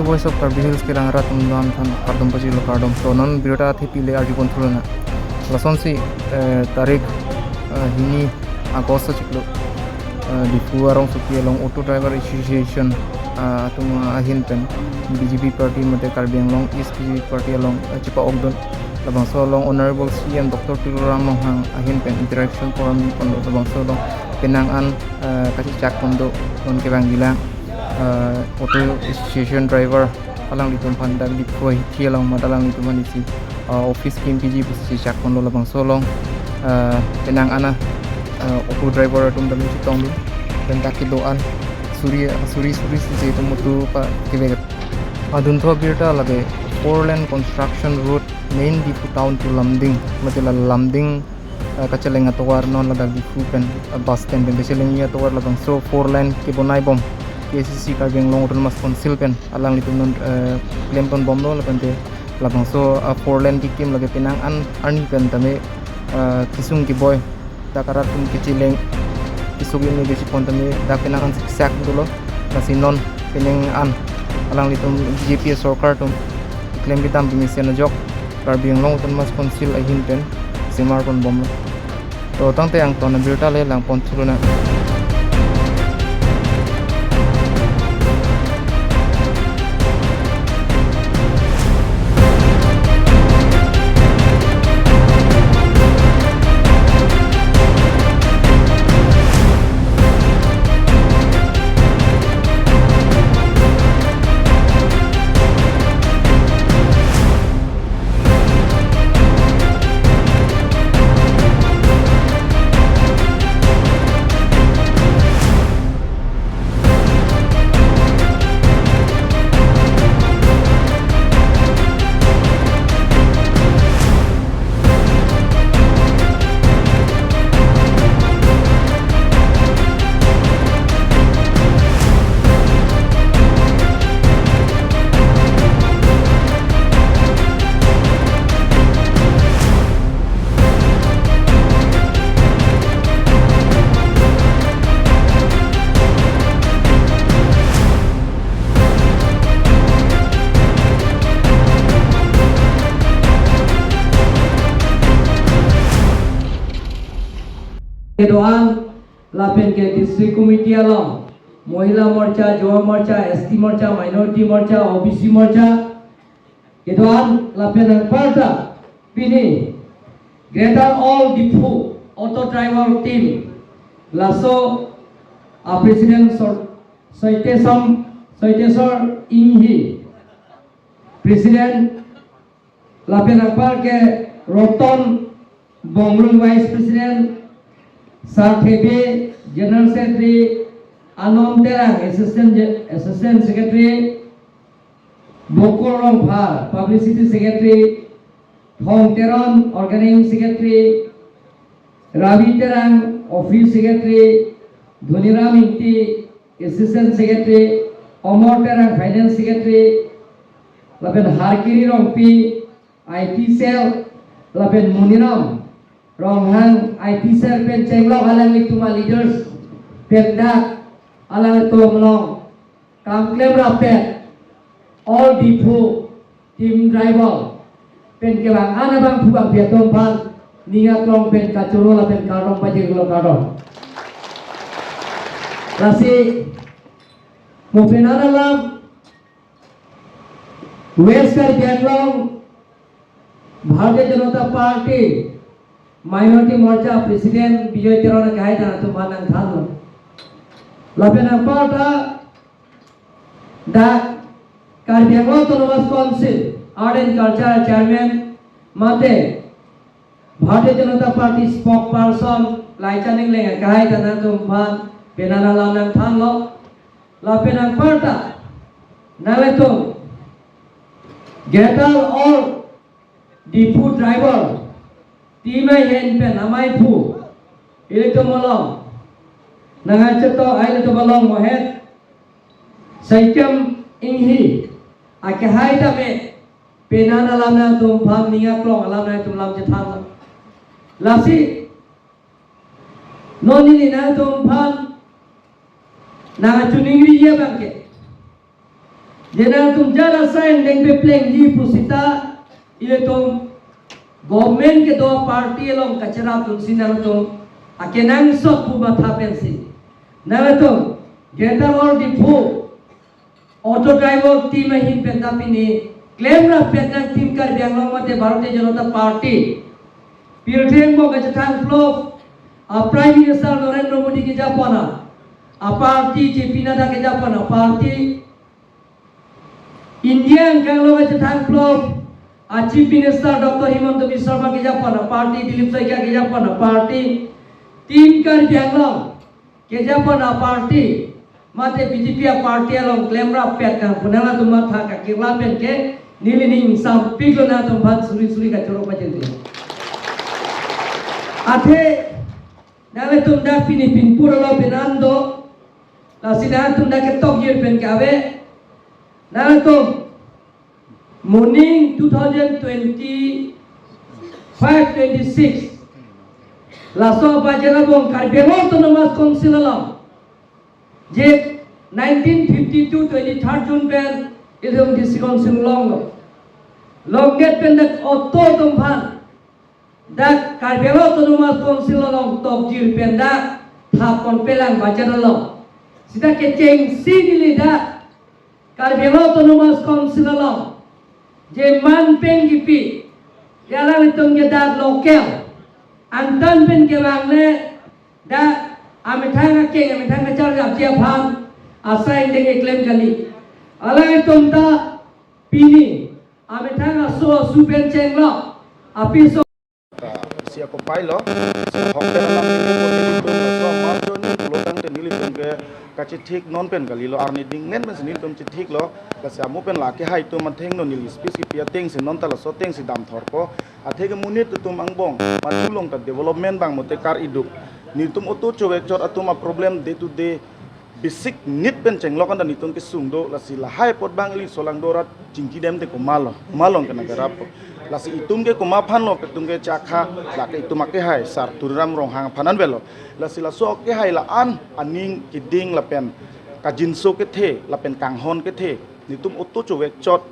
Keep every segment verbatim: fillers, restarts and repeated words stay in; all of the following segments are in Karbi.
Voice of Karbi Hills kelang arat atum aphan kardom pajirlo, kardom. To non birta athepi le arjupon thulona. Lasonsi, eh, tarik, eh, hini August achiklo, eh, Diphu arongsopi along Auto Driver Association, eh, atum ahin pen B J P party mate Karbi Anglong East B J P party along, eh, chepa-okdun. Labangso along Honorable C M Doctor Tuliram Ronghang ahin pen interaction forum ponlo. Labangso along penang an, eh, kachechak pon do, non kevang bilang, eh, Auto Association driver alanglitum aphan dak Diphu ahithi along mate alanglitum aphan isi, eh, office kim piji pusi chechak ponlo. Labangso along, eh, penang an, eh, auto driver atum dam chetongdun, pen dak kedo-an suri suri suri si itum auto pa kevek. Adunthu abirta lake four lane construction road main Diphu town to Lumding, mate la Lumding, eh, kacheleng atovar, non ladak Diphu pen, eh, bus stand pen kachelengji atovar, labangso four lane kebonai bom K A C C, Karbi Anglong Autonomous Council pen alanglitum non, eh, klem pon bomlo. Lapente labangso, eh, four lane kekim lake penang an arni pen tame, eh, kesung keboi dak arat atum kacheleng kesung keboi kachepon tame dak penang an siksak dolo. Lasi non penang an alanglitum B J P sorkar atum klem kedam pemesen ajok Karbi Anglong Autonomous Council ahin pen semar pon bomlo. To tangte angton abirta le lang pon thulona. Kedo-an lapen ke District Committee along, Mohila Morcha, Yuva Morcha, S T Morcha, Minority Morcha, O B C Morcha, kedo-an lapen anparta pini Greater All Diphu Auto Driver Team, laso a President Sor-, Soitesam, Soitesor Inghi, President, lapen anpar ke Roton Bongrung Vice President, Sarthebe General Secretary, Anom Terang Assistant Je-, Assistant Secretary, Bokol Rongphar Publicity Secretary, Thong Teron Organizing Secretary, Ravi Terang Office Secretary, Dhoniram Ingti Assistant Secretary, Omor Terang Finance Secretary, lapen Harkiri Rongpi I T Cell, lapen Muniram Ronghang I T Cell pen chenglok alanglitum aleaders pen dak alanglitum along kam klem rapet All Diphu Team Driver pen kevang an abangphu bangphi atum aphan ning aklong pen kachoro lapen kardom pajirlo, kardom. Lasi mo penang alam West Karbi Anglong Bharatiya Janata Party Minority Morcha President Bijoy Teron akehai ta atum aphan nangthanlo. Lapen anparta dak Karbi Anglong Autonomous Council Art and Culture Chairman mate Bharatiya Janata Party Spokesperson Laichan Engleng akehai ta nangtum aphan penang alam nangthanlo. Lapen anparta nangtum Greater All Diphu Driver Team ahin pen amaiphu ilitum along nangkachetok ilitum along mohet Saikem Inghi akehai tame penang alam nangtum aphan ning aklong alam nangtum lam chethan. Lasi non neli nangtum aphan nangkachiningriji abang ke Je nangtum jara asai angdeng peplengji pu seta, ilitum government kedo party along kacherap atum si nangtum akenangsot pu matha pensi, nangtum Greater All Diphu auto driver team ahin pen ta pini klemrap pet nang Team Karbi Anglong mate Bharatiya Janata Party, pirthe angbong kachethang plop a Prime Minister Narendra Modi kejapon a, a party, J P Nadda kejapon a party, India angkang lo kachethang plop a Chief Minister Doctor Himanta Biswa Sarma kejapon a party, Dilip Saikia kejapon a party, Team Karbi Anglong kejapon a party, mate B J P a party along klemrap pet nang pu nangtum matha kakirla pen ke neli ning ingsampik lo, nangtum aphan suri suri kachoro pachengji. Athe nangtum dak pini pinpur lo penan do, lasi nangtum dak ketok jir pen kave, nangtum moning two thousand twenty-five twenty-six, laso budget abong Karbi Anglong Autonomous Council along, je nineteen fifty-two twenty-third June pen ilitum District Council longlo. Longdet pen dak auto atum aphan dak Karbi Anglong Autonomous Council along tok jir pen dak thap ponpelang budget along. Seta kechengsi neli dak Karbi Anglong Autonomous Council along je man pen kipi, ya alanglitum ke dak local, angtan pen kevang le dak amethang akeng, amethang kacharjapji aphan asai angdeng keklem kali. Alanglitum ta pini amethang aso asu pen chenglo, apiso. Ta isi ako pailo, isi ahok pen alam ini pon nelitum laso Mass Joining pulo tangte nelitum ke kachethik non pen kalilo, arni dingmen pensi nelitum chethiklo, lasi amu pen la kehai atum athengno neli speech kipi atengsi non ta laso atengsi damthorpo. Athe ke monit atum angbong machulong ta development abang mote kar-iduk. Nelitum auto chovek chot atum a problem day to day basic need pen chenglok anta nelitum kesung do, lasi lahai apot abang ili solangdo rat chingkidem te komatlo, malong kena kerap. Lasi itum ke komat aphanlo, itum ke chakha, lake itum akehai Sar Tuliram Ronghang aphan an avelo. Lasi laso akehai la-an aning keding lapen kajinso kethe, lapen kanghon kethe, nelitum auto chovek chot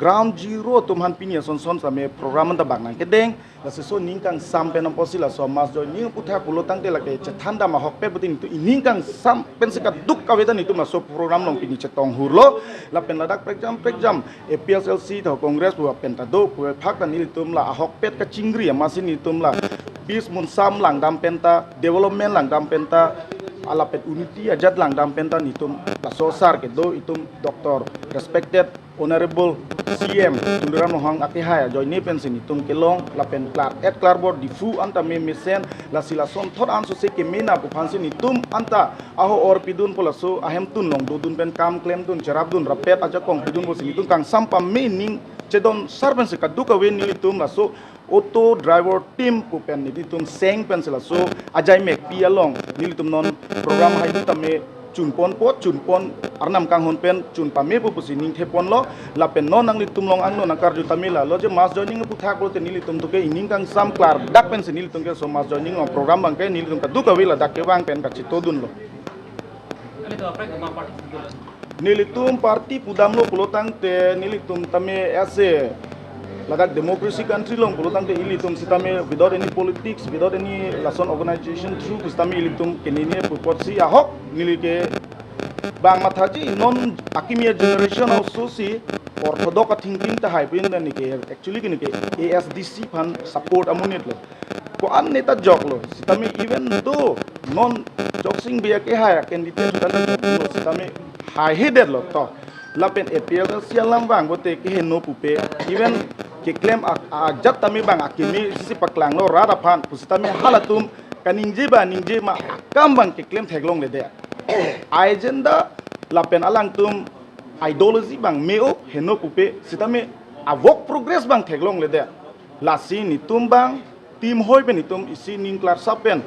ground zero atum aphan pini ason son same program anta bak nangkedeng. Lasi laso ning kangsam pen apotsi laso Mass Joining aphuthak pulo tangte lake chethan dam ahok pet putin nelitum ining kangsam pensi kadokave ta nelitum laso program along pini chetong hurlo. Lapen ladak prekjam prekjam A P H L C tho Congress pu pen ta do pu phak ta nelitum la ahok pet kachingri amatsi nelitum la peace munsam langdam pen ta, development langdam pen ta, lapen unity ajat langdam pen ta nelitum laso sar kedo itum Doctor respected Honorable C M Tuliram Ronghang akehai ajoine pensi nelitum kelong lapen klar-et klarbor Diphu anta me mesen, lasi lason thot ansose kemena pu aphansi nelitum anta aho-or pidunpo, laso ahemtun along dodun pen kam klemdun, cherapdun, rapet ajakong pidunpo si nelitum kangsam pame ning chedon sar pensi kadokave nelitum laso auto driver team pu pen nelitum seng pensi laso ajai mekpi along nelitum non program haihui tame chunponpo, chunpon, arnam kanghon pen chun pamepo pusi ningtheponlo. Lapen non nanglitum along angno nangkarju tame lalo je Mass Joining aphuthak pulote nelitum to ke ining kangsam klardak pensi nelitum ke laso Mass Joining along program abang ke nelitum kadokave ladak kevang pen kachitodunlo. Nelitum party pudamlo pulo tangte nelitum tame ase ladak democracy country along pulo tangte ilitum sitame without any politics, without any lason organization through sitame ilitum kenini pu apotsi ahok neli ke bang mathaji non akimi generation also si orthodox a thinking tahai pin dan ke actually ke A S D C aphan support amonit lo. Ko-an neta joklo, sitame even though non Joksing Bey akehai candidate dan joklo, sitame haihedetlo to. Lapen A P H L C alam vang bote keheno pupe, even keklem a, ajat tame bang akimi sisi paklanglo rat aphan, pusitame halatum kaningje ba ningje ma akam bang keklem theklongledet. Agenda lapen alangtum ideology bang me-o heno pupe, sitame a work progress bang theklongledet. Lasi nelitum bang team hoi pen nelitum isi ning klarsap pen.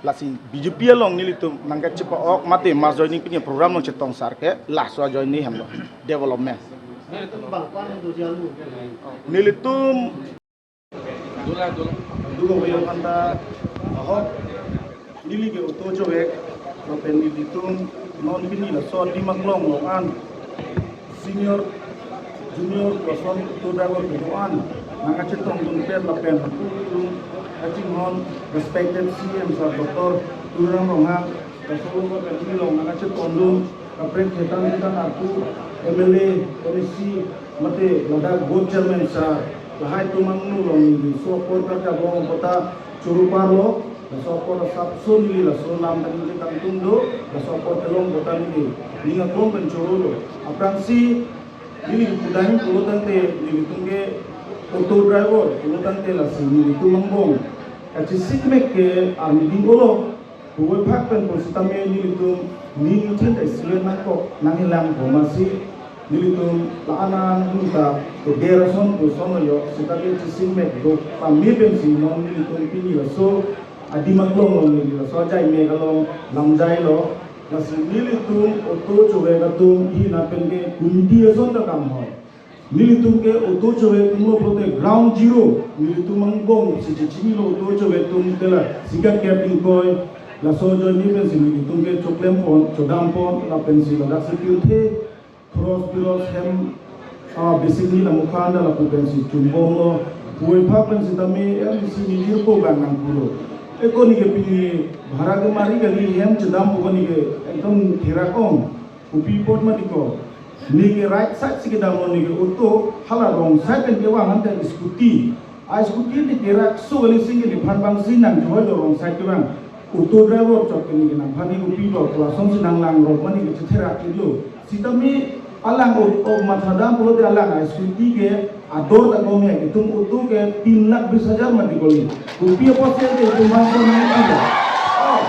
Lasi B J P along nelitum nangkachipa-ok mate Mass Joining pini program along chetong sar ke laso ajoine hemlo development. Nelitum duga wayang anta ahok neli ke auto chovek lapen nelitum non pini laso Dimaklong along an Junior, junior person auto driver kedo-an nangkachetongdun pen lapen lapu kachinghon respected C M sir Doctor Tuliram Ronghang, laso along pen neli along nangkachetongdun kaprek ketang ketang arpu M L A, M A C, mate ladak board chairman sir, lahai atum angno along neli laso apor karjap long pota choro parlo, laso apor asapso neli laso alam kaningje kangtung do, laso apor kelong pota neli ning aklong pen chorolo. Aphrangsi neli pudam pulo tangte nelitum ke auto driver pulo tangte lasi nelitum angbong kachesik mek ke arni ding olo. Puvoiphak pen pusitame nelitum ning chin ta student nangkok nanghelang bomasi nelitum la-an an ta keder ason pu ason lo sitame chesik mek do pame pensi non nelitum pini laso adim aklong along neli laso ajai mek along lamjailo. Lasi nelitum auto chove atum hina pen ke committee ason ta dam hoi. Nelitum ke auto chove atum lo pulote ground zero. Nelitum angbong si chechinilo auto chove atum te lasi kakep ingkoi. Laso ajoine pensi nelitum ke choklem pon, chodam pon, lapensi ladak si pirthe, cross piros hem, ah, basic need amukhan ta lapu pensi chumbomlo. Puvoiphak pen sitame M C ni jirpo bang nangpulo. Eko neke pini bhara kemari kali hem chedampo ko neke ekdom therak ong. Kopi apot ma tiko. Neke right side si kedamlo neke auto, hala wrong side pen kevang ante scooty. A scooty neke rakso kali si neliphan bangsi nangchohoilo wrong side kevang. Auto driver chot ke neke nangphan ni kopi lo, lasonsi nanglang rok ma neke chetherak lo. Sitame alang o, o matha dam pulote alang a scooty ke ador ta kong he, itum auto ke tin lakh bis hajar ma tiko li. Kopi apotsi ke itum bangso nangphan. Oh,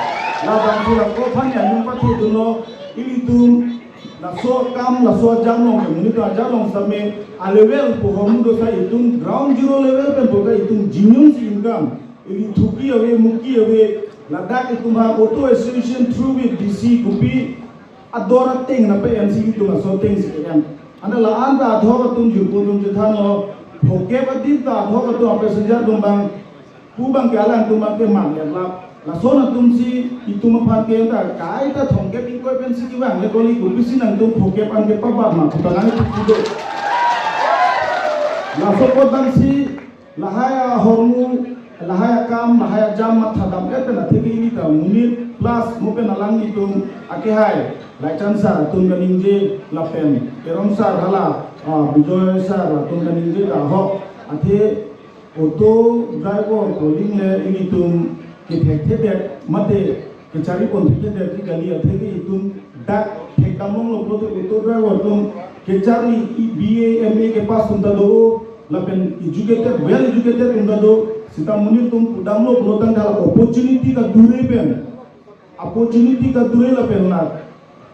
labangso la ko phan ya nung pathe dunlo, ilitum laso akam, laso ajam along ke, monit ajam along sitame, a level pu hom do sa itum ground zero level pen pu ka itum genuine si income. Ili thuki ave, muki ave, ladak itum ha Auto Association through with D C kopi ador ateng na pe M C itum laso ateng si ke-en. Anta la-an ta adhok atum jirpo atum chethanlo, phokep adim ta adhok atum a passenger atum bang, pu bang ke alangtum bang ke man ya lap. Lason atumsi itum aphan ke ta kaita thomkep ingkoi pensi kevang le kali, kopisi nangtum phokep an ke pabat ma puta nang itu kudo. Laso apot bangsi lahai ahormu, lahai akam, lahai ajam matha dam-et pen atheke ili ta monit plus mo pen alanglitum akehai Laichan sir atum kaningje lapen Teron sir hala, ah, Bijoy sir atum kaningje ta ahok athe auto driver ko aling le ilitum kethekthedet mate kecharipon thekthe det kali atheke itum dak thekdam longlo pulote auto driver atum kecharli B A, M A kepass atum ta do, lapen educated, well educated atum ta do, sita monit atum pudamlo pulo tangte hala opportunity kadure pen, opportunity kadure lapen la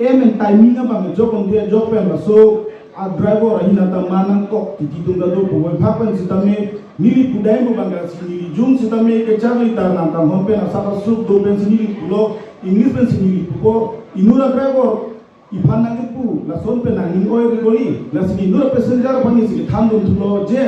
aim and timing abang ajok ante ajok pen laso a driver ahin anta ma nangkok titi atum ta do, puvoiphak pen sitame neli pudam pu abang ke si neli jun sitame kecharli tar nangkanghon pen asap asuk do pensi neli pulo, English pensi neli pupo, inut a driver iphan nangkipu lason pen nangning oi ri kali, lasi inut a passenger aphan neli si kethan dun thulo je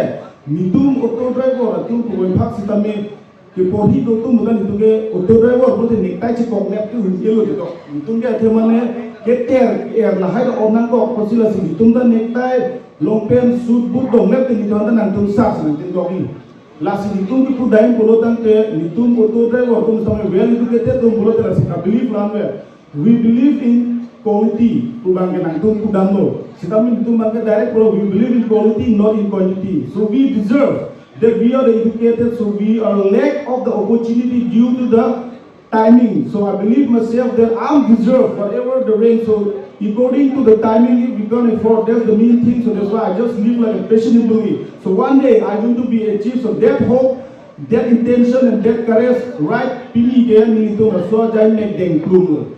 netum auto driver atum puvoiphak sitame keporhi do atum mutan itum ke auto driver pulote necktie chekok nep ke hun kelo ketok. Itum ke athe mane keter er lahai do om nangkok pusi lasi itum ta necktie, long pant, suit, boot dong nep te itum ta nangtum sa si nangtum kok ni. Lasi itum ke pudam pulo tangte itum auto driver atum sitame well educated atum pulote lasi ka believe lan ve. We believe in quality, pu abang ke nangtum pudamlo. Sitame itum abang ke direct pulo, we believe in quality, not in quantity. So we deserve that we are educated, so we are lack of the opportunity due to the timing. So I believe myself that I'm deserve whatever the rank. So according to the timing, if we can afford, that's the main thing. So that's why I just live like a passionate movie. So one day I going to be a chief. So that hope, that intention and that courage, right? Pini ke nelitum laso ajai mek dengklum.